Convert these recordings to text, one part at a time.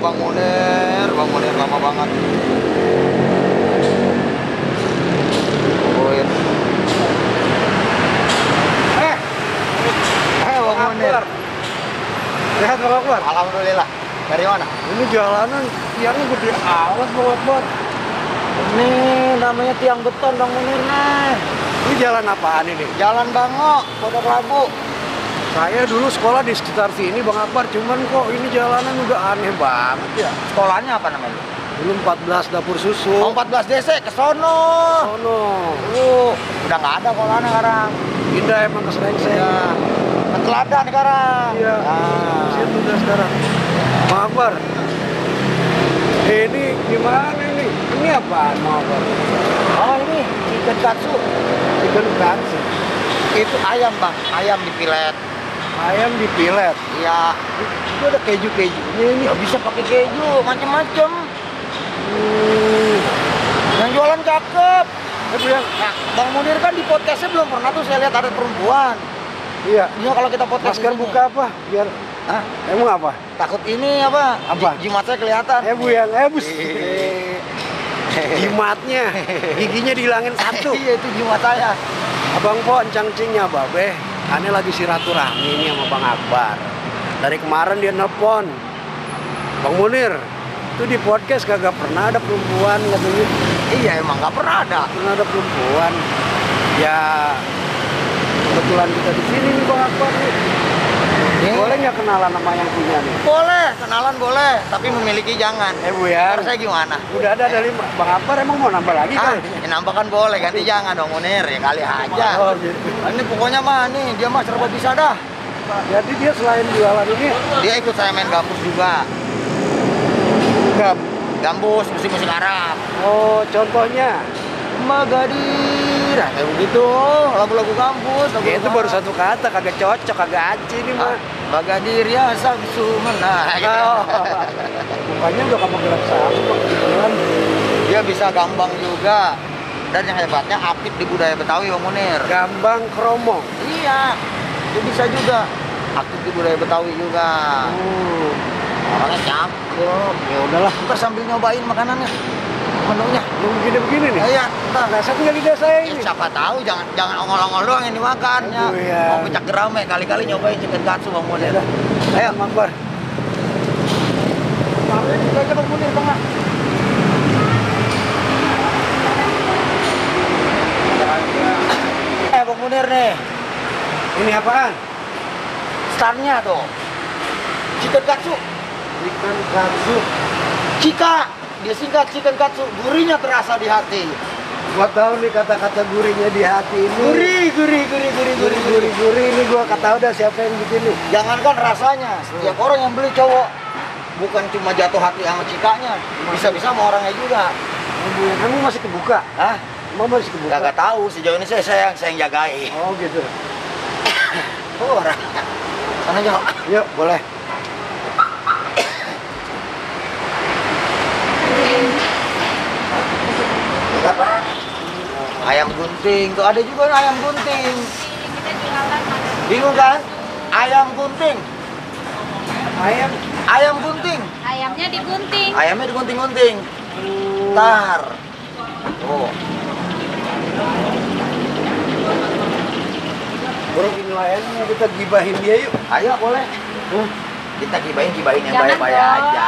Bang Munir lama banget. Tungguin. Bang Munir. Sehat Bang Akbar? Alhamdulillah. Dari mana? Ini jalanan tiangnya gede amat Bang Akbar. Ini namanya tiang beton Bang Munir nih. Ini jalan apaan ini? Jalan Bango, Pondok Labu. Saya dulu sekolah di sekitar sini Bang Akbar, cuman kok ini jalanan udah aneh banget ya. Sekolahnya apa namanya? Dulu 14 dapur susu. Oh, 14 DC ke sono. Sono. Udah nggak ada sekolahnya sekarang. Pindah emang ke Serengseng. Ya. Ke Teladan sekarang. Iya. Nah. Situ udah sekarang. Bang Akbar. Ini gimana ini? Ini apaan Bang Akbar? Oh, ini chicken katsu. Chicken katsu. Itu ayam Bang, ayam dipilet. Ayam dipilet. Iya. Itu ada keju-kejunya ini. Ya bisa pakai keju, macem-macem. Yang jualan cakep. Nah, Bang Munir kan di podcastnya belum pernah tuh saya lihat ada perempuan. Iya. Iya kalau kita podcast Masker di sini. buka apa? Biar. Hah? Emang apa? Takut ini apa? Apa? Jimat saya kelihatan. Bu yang bus. Jimatnya, giginya dihilangin satu. Iya itu jimat saya. Abang Po, cangcingnya Babe. Aneh lagi silaturahmi ini sama Bang Akbar. Dari kemarin dia nelpon. Bang Munir, itu di podcast kagak pernah ada perempuan katanya. Iya emang nggak pernah ada. Pernah ada perempuan. Ya kebetulan kita di sini nih Bang Akbar nih. Boleh nggak kenalan sama yang punya nih? Boleh, kenalan boleh, tapi memiliki jangan. Bu ya. Terus saya gimana? Udah ada dari Bang Akbar, emang mau nambah lagi kan? Ya, nambah kan boleh, ganti jangan dong Munir, ya kali aja. Oh, gitu. Ini pokoknya mah nih, dia mah serba bisa dah. Jadi dia selain jualan ini, Dia ikut saya main gambus juga. Gambus, musik-musik Arab. oh contohnya, Magadir, kayak begitu, lagu-lagu gambus. Lagu ya itu baru satu kata, kagak cocok, kagak aci ini mah. Magadir ya samsu menah. Oh, bukannya udah kamu gerak sama kebetulan. Dia bisa gambang juga. Dan yang hebatnya aktif di budaya Betawi Bang Munir. Gambang kromo. Iya, dia bisa juga aktif di budaya Betawi juga. Orangnya cakep. Ya udahlah, Ntar sambil nyobain makanannya, menunya. belum begini-begini nih. Iya, ntar. Resep nggak lidah saya ini. Siapa tahu jangan ongol-ongol doang yang dimakan ya. Aduh, ya. Mau pecak gerame kali-kali nyobain chicken katsu Bang Munir. Ayo, Bang Akbar. Taruhnya juga aja Bang Munir tengah. Bang Munir nih, Ini apaan? startnya tuh. Chicken katsu. Ikan katsu. Cika, dia singkat chicken katsu, gurihnya terasa di hati. Gua tahu nih kata-kata gurihnya di hati ini. Gurih. Gurih ini gua tahu dah siapa yang bikin nih. Jangankan rasanya, setiap orang yang beli cowok bukan cuma jatuh hati sama cikanya, bisa-bisa sama orangnya juga. Kamu masih kebuka? Hah? Mau masih kebuka? Gak tahu, sejauh ini saya yang jagain. Oh gitu. Oh, orang. Sana jauh. Yuk, boleh. Ayam gunting, tuh ada juga ayam gunting. Bingung kan? Ayam gunting. Ayam gunting. Ayamnya digunting. Ayamnya digunting-gunting. Ntar. Oh. Bro, ini layannya kita gibahin dia yuk. Ayo boleh. Kita gibahin yang Jangan baik-baik dong. aja.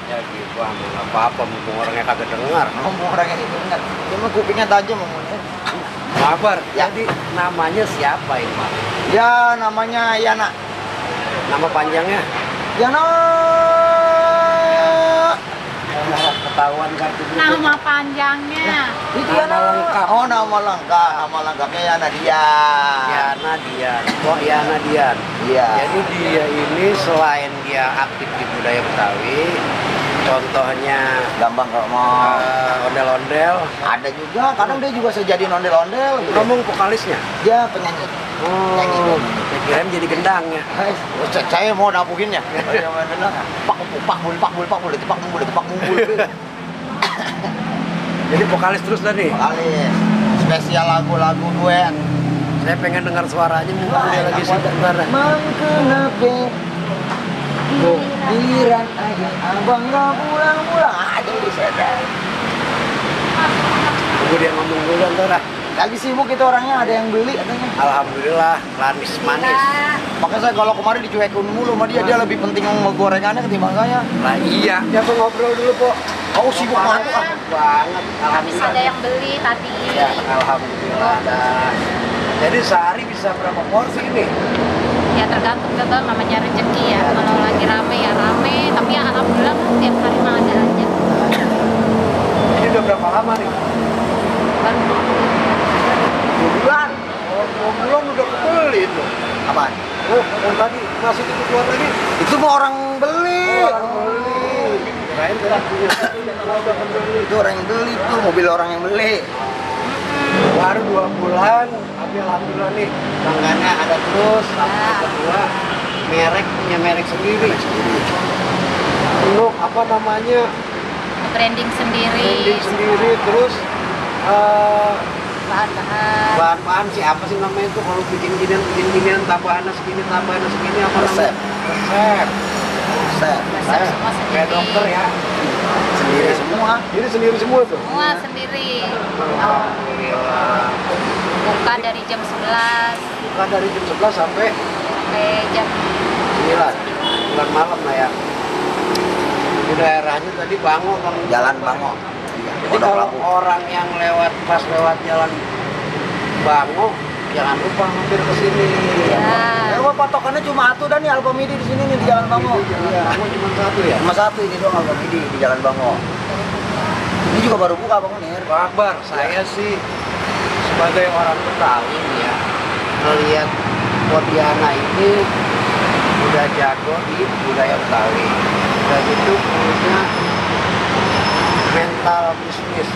Ya gibah, nggak apa-apa, mumpung orangnya kagak dengar. Ngomong orang yang itu enggak. Cuma kupingnya tajam ngomongnya. Mabar, Ya. jadi namanya siapa ini, Pak? Ya namanya Yana. Nama panjangnya? Yana. Ketahuan kartu dulu. Nama panjangnya. Itu Nama Yana. lengkap. Oh nama lengkap. Nama lengkapnya Yana Dian. Yana Dian. Kok Yana Dian? Iya. Jadi dia ini selain dia aktif di budaya Betawi, contohnya Gampang kalau mau. ondel-ondel. Ada juga. Kadang dia juga sejadi ondel-ondel. Gitu. Kamu vokalisnya? Dia penyanyi. Nyanyi. Saya kirain jadi gendangnya. Saya mau napukinnya. Pak bul, tepak mumbul. Jadi vokalis terus tadi. Kali spesial lagu-lagu duet. Saya pengen dengar suaranya, mumpung dia lagi sibuk bareng. Mangkenape Giliran aja Abang nggak pulang aja di sana. Tunggu dia ngomong dulu ntar. Lagi sibuk itu orangnya, ada yang beli katanya. Alhamdulillah, laris manis. Makanya saya kalau kemarin dicuekin mulu sama dia lebih penting gorengannya ketimbang saya. Lah iya. Kita ngobrol dulu, Pok. Oh sibuk banget. Banget. Habis ada yang beli tadi. Ya, alhamdulillah ada. Jadi sehari bisa berapa porsi ini? Ya tergantung bang, namanya rezeki ya. Kalau lagi rame ya rame, tapi ya alhamdulillah tiap hari mah ada aja. Ini udah berapa lama nih? Baru 2 bulan. Oh, 2 bulan udah kebeli itu. Apaan? Oh, yang tadi masih itu keluar lagi. Itu mau orang beli. Oh, orang beli. Kirain tadi punya satu yang udah kebeli. Itu orang yang beli tuh, mobil orang yang beli. Baru 2 bulan, tapi alhamdulillah nih langgannya ada terus. Yang kedua, punya merek sendiri. Untuk apa namanya? branding sendiri. Branding sendiri terus Bahan-bahan. bahan-bahan sih apa sih namanya itu kalau bikin ginian tambahan segini apa Resep. namanya? Resep. Resep semua Kayak sendiri. dokter ya. Sendiri semua. Ini sendiri semua tuh. Semua sendiri. Alhamdulillah. Buka dari jam 11 Bukan dari jam 11 sampai sampai jam 9 malam lah ya. Di daerahnya tadi Bango Bang. Jalan Bango. Jadi kalau orang yang pas lewat jalan Bango, jangan lupa mampir ke sini. ya. Ya, patokannya cuma satu dan nih Alpamidi di sini nih di Jalan Bango. Iya, Bango cuma satu ya. Cuma satu ini doang Alpamidi di Jalan Bango. Ini juga baru buka Bang Munir. Pak Akbar, saya sih sebagai orang Betawi nih ya, melihat Podiana ini udah jago di budaya Betawi. Dan itu punya mental bisnis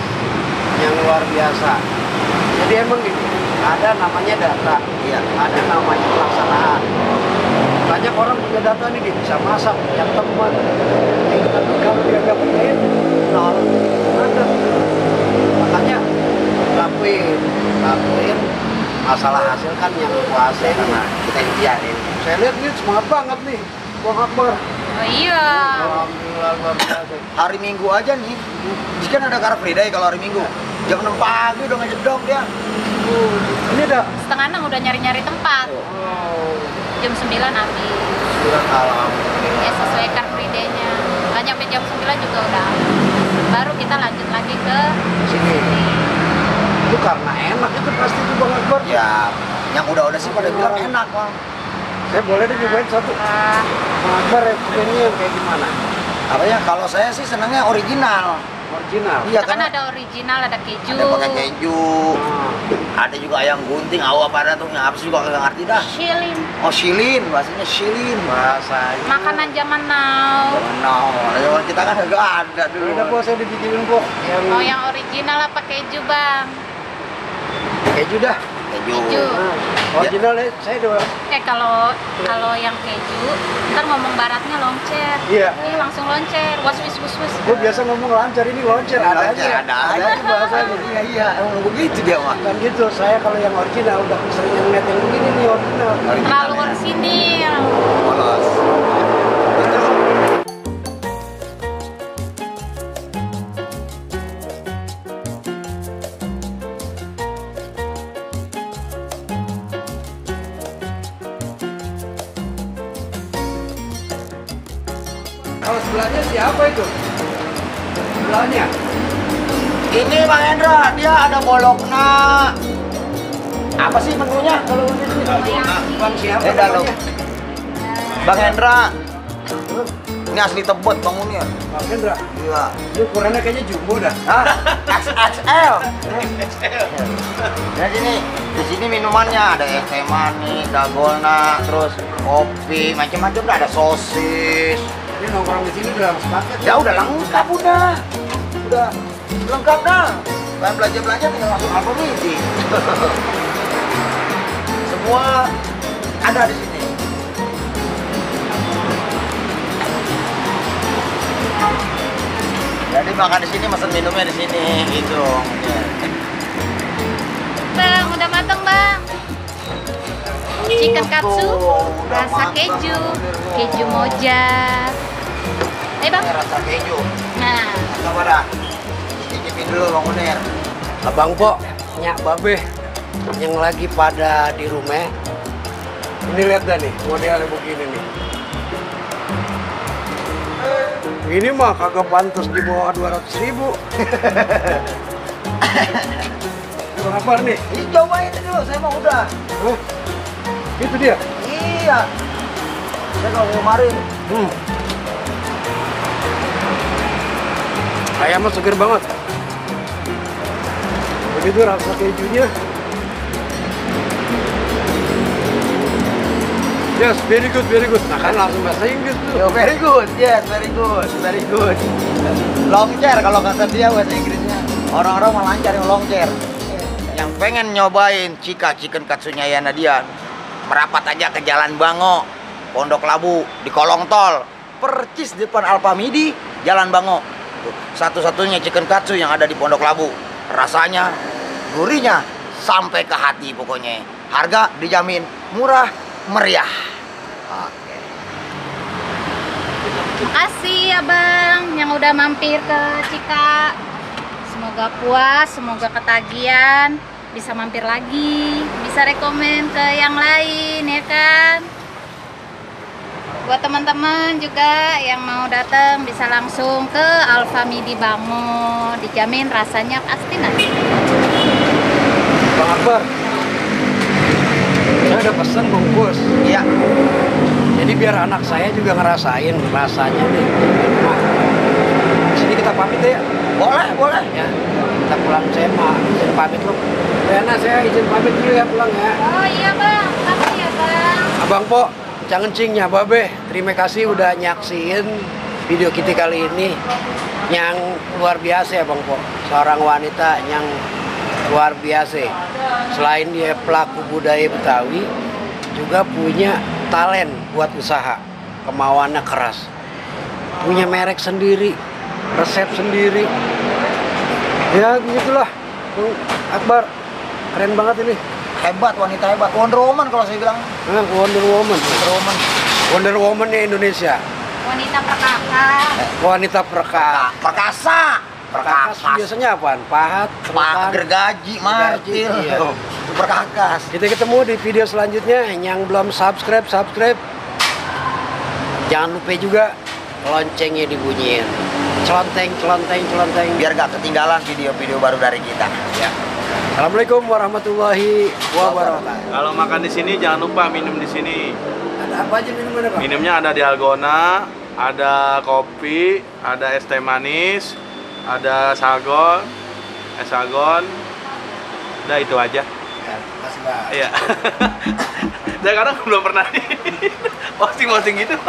yang luar biasa. Jadi emang gini, ada namanya data, Iya. ada namanya pelaksanaan. Banyak orang punya data nih, dia bisa masak, punya teman. Tapi kalau dia nggak punya itu, nol. Ada. Makanya lakuin masalah hasil kan yang kuasai karena kita impianin. Saya lihat ini semangat banget nih, Bang Akbar. Oh iya. Alhamdulillah luar biasa. Hari Minggu aja nih. Ini kan ada Car Free Day kalau hari Minggu. Jam 6 pagi udah ngejedok dia. Ini ada. Setengah 6 udah nyari-nyari tempat. Oh, Jam 9 habis. surat alhamdulillah. Ya sesuai Car Free Day-nya. Nggak nyampe jam 9 juga udah habis. Baru kita lanjut lagi ke Sini. Itu karena enak itu pasti itu Bang Akbar. Ya, yang udah sih pada bilang enak, Bang. Saya boleh deh nyobain satu. Ah, Bang Akbar rekomennya yang kayak gimana? Apa ya? Kalau saya sih senangnya original. Original. Iya kita kan kan ada original, ada keju. ada pakai keju. Ada juga ayam gunting, apa ada tuh yang apa sih juga kagak ngerti dah. Shilin. Oh, shilin, bahasanya shilin. Bahasanya. Makanan zaman now. No, zaman kita kan kagak ada dulu. Udah po saya dibikinin po. Mau yang original apa keju, Bang? Keju dah. Keju. Original ya, saya doang. Kalau yang keju, ntar ngomong baratnya loncer. Iya. Ini langsung loncer. Was wis. Gue biasa ngomong lancar, ini loncer. Ada aja. Ada aja bahasanya. Iya, emang begitu dia mah. Kan gitu, saya kalau yang original udah sering yang lihat yang begini nih original. Terlalu orisinil. Polos. Terus Kalau sebelahnya siapa itu? Sebelahnya? ini Bang Hendra, dia ada bolokna. Apa sih menunya kalau ini? Bang siapa? Dalam. namanya? Bang Hendra. Ini asli Tebet Bang Munir. Bang Hendra. Iya. Ini ukurannya kayaknya jumbo dah. Hah? XXL. Nah di sini minumannya ada es teh manis, dalgona, terus kopi, macam-macam dah, ada sosis. Ini nongkrong di sini udah sepaket. Ya udah lengkap udah lengkap dah. Bahan belanja tinggal masuk Alpamidi. Semua ada di sini. Jadi makan di sini, pesan minumnya di sini gitu. Bang, udah matang, Bang. Chicken katsu, Udah rasa matang. keju moja. Bang. Ini rasa keju. Nah, Coba dah. Cicipin dulu Bang Munir. Abang Po, nyak babe yang lagi pada di rumah. Ini lihat dah nih, modelnya begini nih. Ini mah kagak pantas di bawah 200.000. Bang Akbar nih. Ih, coba itu dulu, saya mau udah. Hah? Itu dia. Iya. Saya kalau kemarin. Ayamnya seger banget. Begitu rasa kejunya. Yes, very good, very good. Nah kan langsung bahasa Inggris tuh. Yo, very good, yes, very good, very good. Long chair kalau kata dia bahasa Inggrisnya. Orang-orang malah lancar yang long chair. Yang pengen nyobain chicken katsunya ya Nadia, merapat aja ke Jalan Bango, Pondok Labu, di kolong tol, percis depan Alfamidi, Jalan Bango. Tuh, satu-satunya chicken katsu yang ada di Pondok Labu. Rasanya, gurihnya, sampai ke hati pokoknya. Harga dijamin murah, meriah. Oke. makasih Abang yang udah mampir ke Cika. Semoga puas, semoga ketagihan, bisa mampir lagi, bisa rekomen ke yang lain ya kan. Buat teman-teman juga yang mau datang bisa langsung ke Alfamidi Bango, dijamin rasanya pasti nanti. Bang Akbar, saya udah pesen bungkus. Iya. Jadi biar anak saya juga ngerasain rasanya nih. Nah, di sini kita pamit ya. Boleh, boleh. Ya, kita pulang, saya mau izin pamit lu. Lena, saya izin pamit dulu ya pulang ya. Oh iya Bang, makasih ya Bang. Abang Po, jangan cingnya babe. Terima kasih udah nyaksiin video kita kali ini yang luar biasa ya Bang Po. Seorang wanita yang luar biasa. Selain dia pelaku budaya Betawi, juga punya talent buat usaha. Kemauannya keras. Punya merek sendiri, resep sendiri. Ya begitulah Bang Akbar. Keren banget ini. Hebat, wanita hebat. Wonder Woman kalau saya bilang. Nah, Wonder Woman. Wonder Woman. Wonder Woman-nya Indonesia. Wanita perkasa. Wanita perkasa. Perkasa. Perkakas biasanya apaan? Pahat, Pak gergaji, martil. Iya. Itu perkakas. Kita ketemu di video selanjutnya. Yang belum subscribe. Jangan lupa juga loncengnya dibunyiin. Celonteng. Biar gak ketinggalan video-video baru dari kita. Ya. Assalamualaikum warahmatullahi wabarakatuh. Kalau makan di sini jangan lupa minum di sini. Ada apa aja minumannya Pak? Minumnya ada di Algona, ada kopi, ada es teh manis, ada sagon, es sagon. Udah itu aja. Ya, makasih Pak. Iya. Saya kadang belum pernah posting gitu.